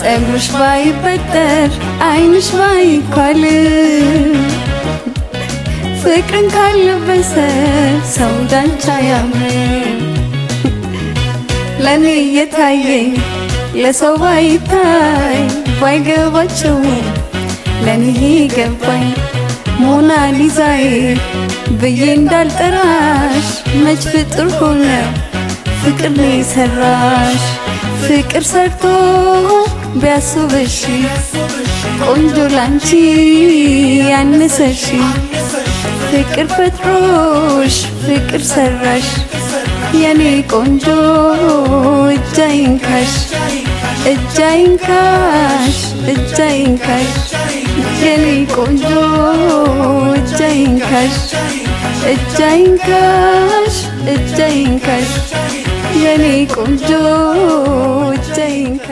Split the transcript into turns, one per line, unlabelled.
ፀጉርሽ ባይበጠር፣ አይንሽ ባይኳል፣ ፍቅርን ካለበሰ ሰው እንዳንቺ አያምርም። ለኔ እየታየኝ ለሰው ባይታይ፣ ባይገባቸውም ለኔ ገባኝ። ሞናሊዛዬ ብዬ እንዳልጠራሽ መች ፍጡር ሆነ ፍቅር ነው የሰራሽ። ፍቅር ሰርቶ ቢያስብሽ ቆንጆ ላንቺ ያነሰሽ፣ ፍቅር ፈጥሮሽ ፍቅር ሰራሽ የኔ ቆንጆ። እጅ አይንካሽ፣ እጅ አይንካሽ፣ እጅ አይንካሽ የኔ ቆንጆ። እጅ አይንካሽ፣ እጅ አይንካሽ፣ እጅ አይንካሽ የኔ ቆንጆ፣ እጅ አይንካሽ።